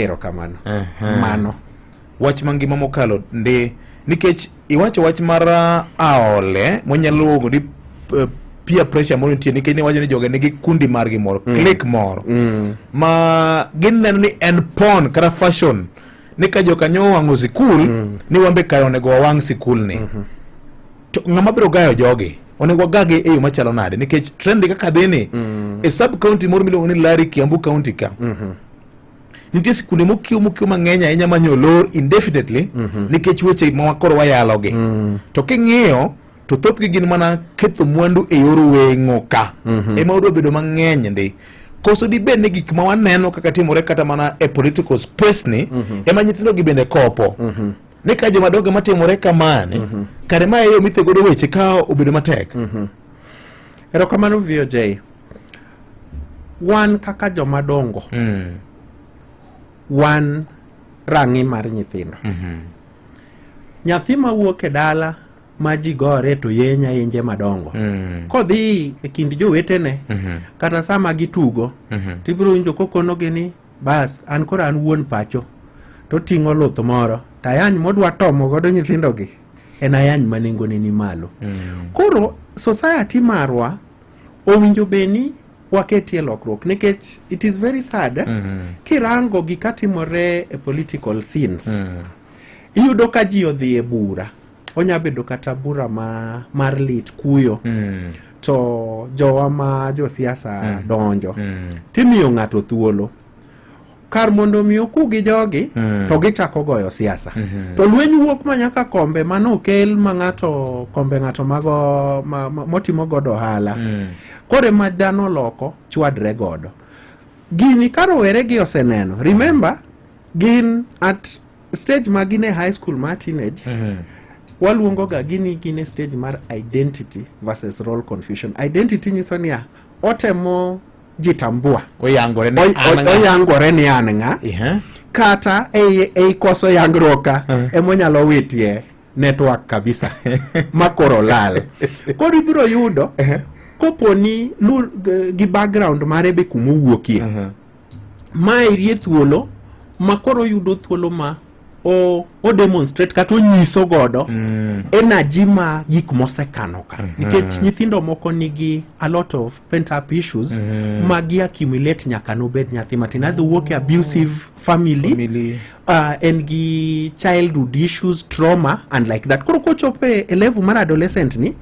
Erokamano. Mano wach mangima mokalo ndi nikech iwacho wach mar aole mwanyalo luongo ni peer pressure moro nitie, nikech niwacho ni joge nigi kundi margi moro, clique moro ma gineno ni en pon kata fashion ni ka jokanyo owang'o sikul ni wambe kare onego wawang' sikul ni. To ng'ama biro gayo jogi, onego wagagi e yo machalo nade? Nikech trend kaka dhi ni e sub county moro miluongo ni Lari, Kiambu County ka, nitie sikunde mokiew mokiew mang'eny ahinya manyolor indefinitely nikech weche ma koro wayalogi. To king'iyo to thothgi gin mana ketho mwandu e yor weng'o ka ema odwa bedo mang'eny ndi. Koso dibed ni gik ma waneno kaka timore kata mana e political space ni ema nyithindo gi bende kopo ni ka jomadongo matimore kamani kare ma e yo mithe godo weche ka obedo matek? Erokamano, VOJ. Wan kaka jomadongo, wan rang'i mar nyithindo. Nyathi mawuok e dala ma ji gore to yenya yenje madongo, kodhi e kind jowetene kata sama gitugo, tibiro winjo kokonogi ni bas, an koro an wuon pacho, to ting'o luth moro to ayany modwa tomo godo nyithindogi en ayany ma nengone ni malo. Koro society marwa owinjo bed ni waketie lokruok, nikech it is very sad kirango gika timore e political scenes. Iyudo ka ji odhi e bura, onya bedo kata bura ma mar lit kuyo, to jowa ma josiasa donjo timiyo ng'ato thuolo kar mondo mi oku gi jogi to gichako goyo siasa to lweny wuok ma nyaka kombe manokel ma ng'ato kombe ng'ato mago motimo godo ohala. Koro ema dhano loko chwadre godo gini ka rowere gi oseneno. Remember, gin at stage ma gin e high school ma teenage, waluongo ga gini gin e stage mar identity versus role confusion. Identity nyiso niya, otemo jitambua. Oyangore ni an ng'a. Oyangore ni an ng'a. Kata ei koso yangruok ka emonyalo witie network kabisa ma koro lal. Koro ibiro yudo kopo ni gi background mare be kumowuokie ma erie thuolo ma koro yudo thuolo ma o demonstrate kata onyiso godo energy ma gik mosekano ka, nikech nyithindo moko nigi a lot of pent up issues ma gi accumulate nyaka nobed nyathi matin. Adhi wuok e abusive family, Family. En gi childhood issues, trauma and like that. Koro kochopo e level mar adolescent ni,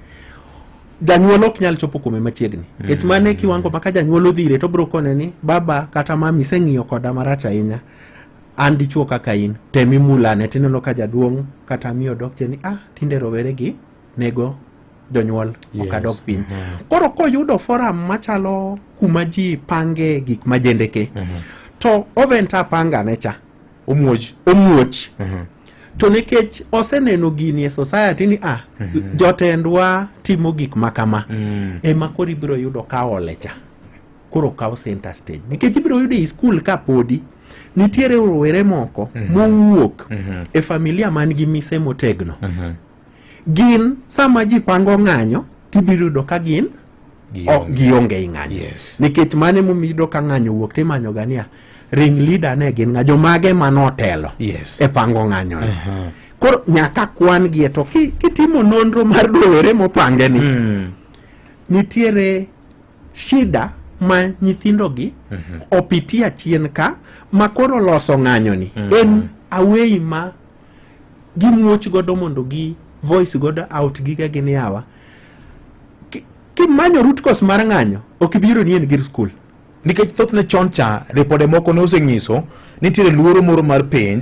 janyuol ok nyal chopo kuome machiegni, nikech mano e kiwango ma ka janyuol odhire to obiro kone ni baba kata mami iseng'iyo koda marach ahinya, an dichuo kaka in, tem imulane. Tineno ka jaduong' kata miyo dok chien ni ah, tinde rowere gi nego jonyuol ok adok piny. Koro koyudo forum machalo kuma ji pange gik majendeke to ovent apanga ne cha. Omuoch. Omuoch. To nikech oseneno gini e society ni ah, jotendwa timo gik ma kama, ema koro ibiro yudo ka ole cha koro kawo center stage, nikech ibiro yudo e school ka podi nitiere rowere moko mowuok e familia man gi mise motegno. Gin sama ji pango ng'anyo, tibiro yudo ka gin ok gionge i ng'anyo. Nikech mano emomiyo iyudo ka ng'anyo wuok timanyo ga niya ring leader ne gin ng'a, jomage manotelo e pango ng'anyo ni. Koro nyaka kwan gie to kitimo nonro mar rowere mopange ni nitiere shida ma nyithindo gi opitia chien ka ma koro loso ng'anyo ni en away ma gimuoch godo mondo gi voice godo out gige gin yawa. Kimanyo root cause mar ng'anyo, ok ibi yudo ni en gir school. Nikech thothne chon cha ripode moko ne osenyiso nitiere luoro moro mar penj.